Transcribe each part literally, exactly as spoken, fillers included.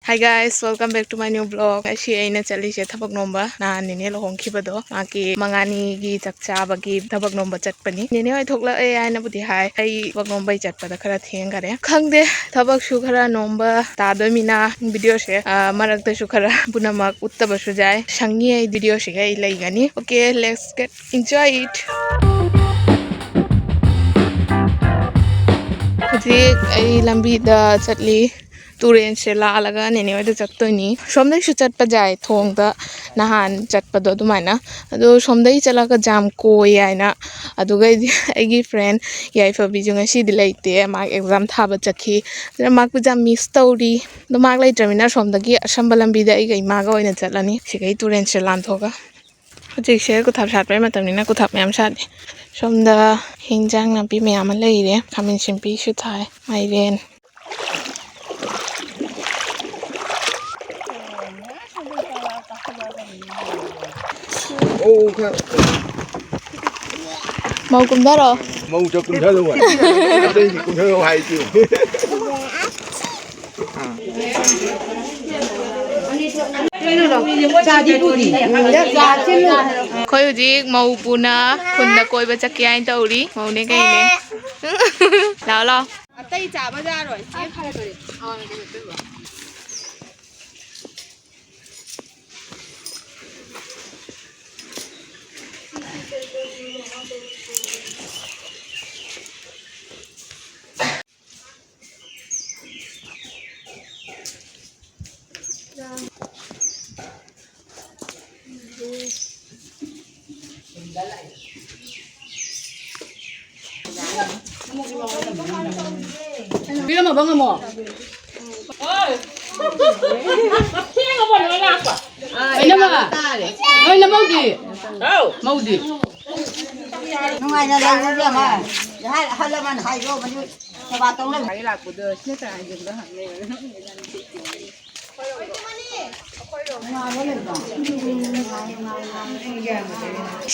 Hi guys, welcome back to my new vlog. ꯉꯁꯤ ꯑꯩꯅ ꯆꯠꯂꯤꯁꯦ ꯊꯕꯛ ꯅꯣꯝꯕ, ꯅꯍꯥꯟ ꯅꯦꯅꯦ ꯂꯨꯍꯣꯡꯈꯤꯕꯗꯣ, ꯃꯥꯒꯤ ꯃꯉꯥꯅꯤꯒꯤ ꯆꯥꯛ ꯆꯥꯕꯒꯤ ꯊꯕꯛ ꯅꯣꯝꯕ ꯆꯠꯄꯅꯤ꯫ ꯅꯦꯅꯦ ꯍꯣꯏ ꯊꯣꯛꯂꯛꯑꯦ ꯍꯥꯏꯅꯕꯨꯗꯤ ꯍꯥꯏ, ꯑꯩ ꯊꯕꯛ ꯅꯣꯝꯕꯩ ꯆꯠꯄꯗ ꯈꯔ ꯊꯦꯡꯈꯔꯦ꯫ ꯈꯪꯗꯦ, ꯊꯕꯛꯁꯨ ꯈꯔ ꯅꯣꯝꯕ ꯇꯥꯗꯣꯏꯃꯤꯅ ꯚꯤꯗꯤꯑꯣꯁꯦ, ꯑ, ꯃꯔꯛꯇꯁꯨ ꯈꯔ ꯄꯨꯝꯅꯃꯛ ꯎꯠꯇꯕꯁꯨ ꯌꯥꯏ꯫ ꯁꯪꯉꯤ ꯑꯩ ꯚꯤꯗꯤꯑꯣꯁꯤꯒ ꯑꯩ ꯂꯩꯒꯅꯤ꯫ Okay, let's get enjoy it. ꯍꯧꯖꯤꯛ ꯑꯩ ꯂꯝꯕꯤꯗ ꯆꯠꯂꯤ꯫ ꯇꯨꯔꯦꯟꯁꯦ ꯂꯥꯜꯂꯒ ꯅꯦꯅꯦ ꯍꯣꯏꯗ ꯆꯠꯇꯣꯏꯅꯤ꯫ ꯁꯣꯝꯗꯩꯁꯨ ꯆꯠꯄ ꯌꯥꯏ, ꯊꯣꯡꯗ ꯅꯍꯥꯟ ꯆꯠꯄꯗꯣ ꯑꯗꯨꯃꯥꯏꯅ꯫ ꯑꯗꯣ ꯁꯣꯝꯗꯩ ꯆꯠꯂꯒ ꯖꯥꯝ ꯀꯣꯏ ꯍꯥꯏꯅ꯫ ꯑꯗꯨꯒ ꯑꯩꯒꯤ friend ꯌꯥꯏꯐꯕꯤꯁꯨ ꯉꯁꯤꯗꯤ ꯂꯩꯇꯦ, ꯃꯥ exam ꯊꯥꯕ ꯆꯠꯈꯤ꯫ ꯑꯗꯨꯅ ꯃꯥꯕꯨ ꯌꯥꯝ miss ꯇꯧꯔꯤ꯫ ꯑꯗꯣ ꯃꯥ ꯂꯩꯇ꯭ꯔꯕꯅꯤꯅ ꯁꯣꯝꯗꯒꯤ ꯑꯁꯝꯕ ꯂꯝꯕꯤꯗ ꯑꯩꯒ ꯏꯃꯥꯒ ꯑꯣꯏꯅ ꯆꯠꯂꯅꯤ, ꯁꯤꯒꯩ ꯇꯨꯔꯦꯟꯁꯦ ꯂꯥꯟꯊꯣꯛꯑꯒ꯫ ꯍꯧꯖꯤꯛꯁꯦ ꯀꯨꯊꯥꯞ ꯁꯥꯠꯄꯩ ꯃꯇꯝꯅꯤꯅ ꯀꯨꯊꯥꯞ ꯃꯌꯥꯝ ꯁꯥꯠꯂꯤ꯫ ꯁꯣꯝꯗ ꯍꯤꯟꯖꯥꯡ ꯅꯥꯄꯤ ꯃꯌꯥꯝ ꯑꯃ ꯂꯩꯔꯦ꯫ ꯈꯥꯃꯦꯟ ꯁꯤꯟꯕꯤꯁꯨ ꯊꯥꯏ, ꯃꯥꯏꯔꯦꯟ꯫ ꯑꯣ, ꯈꯔ ꯃꯧ ꯀꯨꯝꯊꯔꯣ꯫ ꯃꯧꯗ ꯀꯨꯝꯊꯔꯣ ꯍꯥꯏ꯫ ꯑꯇꯩꯗꯤ ꯀꯨꯝꯊꯔꯣ ꯍꯥꯏꯗꯦ꯫ ꯑꯩꯈꯣꯏ ꯍꯧꯖꯤꯛ ꯃꯧ ꯄꯨꯅ ꯈꯨꯟꯗ ꯀꯣꯏꯕ ꯆꯠꯀꯦ ꯍꯥꯏꯅ ꯇꯧꯔꯤ꯫ ꯃꯧꯅꯦ ꯀꯩꯅꯦ꯫ ꯂꯥꯛꯑꯣ, ꯂꯥꯛꯑꯣ꯫ ꯑꯇꯩ ꯆꯥꯕ ꯌꯥꯔꯣꯏ꯫ ꯄꯤꯔꯝꯃꯕ ꯉꯝꯃꯣ? ꯊꯦꯡꯉꯕꯣ ꯅꯣꯏ ꯂꯥꯛꯄ? ꯏꯅꯝꯃ, ꯅꯣꯏ ꯅꯃꯧꯗꯤ? ꯍꯥꯎ꯫ ꯃꯧꯗꯤ? ꯅꯨꯡꯉꯥꯏꯅ ꯂꯩꯌꯨ ꯏꯕꯦꯝꯃ꯫ ꯑꯍꯜ ꯂꯃꯟ ꯍꯥꯏꯗꯣ ꯃꯗꯨ ꯁꯦꯕꯥ ꯇꯧꯅꯕ꯫ ꯂꯥꯛꯄꯗꯣ ꯁꯤꯅ ꯀꯅꯥ ꯍꯥꯏꯖꯤꯟꯕ ꯍꯪꯉꯦ꯫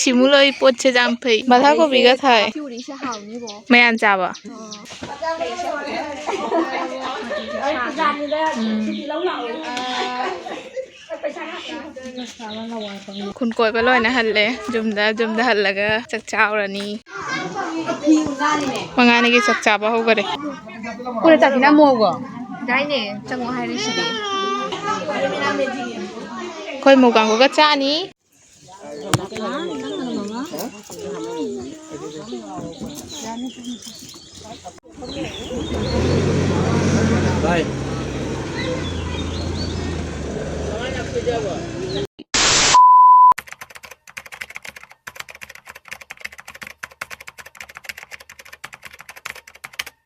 ꯁꯤꯃꯨ ꯂꯣꯏ ꯄꯣꯠꯁꯦ ꯌꯥꯝ ꯐꯩ꯫ ꯕꯟꯙꯀꯣꯕꯤꯒ ꯊꯥꯏ꯫ ꯃꯌꯥꯟ ꯆꯥꯕ꯫ ꯎꯝ꯫ ꯈꯨꯟ ꯀꯣꯏꯕ ꯂꯣꯏꯅ ꯍꯜꯂꯦ꯫ ꯌꯨꯝꯗ, ꯌꯨꯝꯗ ꯍꯜꯂꯒ ꯆꯥꯛ ꯆꯥꯎꯔꯅꯤ꯫ ꯃꯉꯥꯅꯤꯒꯤ ꯆꯥꯛ ꯆꯥꯕ ꯍꯧꯈꯔꯦ꯫ ꯀꯨꯏꯅ ꯆꯥꯁꯤꯅ ꯑꯃꯨꯛ ꯍꯧꯕ꯭ꯔꯣ? ꯗꯥꯏꯅꯦ, ꯆꯪꯉꯣ ꯍꯥꯏꯔꯤꯁꯤꯗꯤ꯫ ꯑꯩꯈꯣꯏ ꯃꯧ ꯀꯥꯡꯕꯨꯒ ꯆꯥꯅꯤ꯫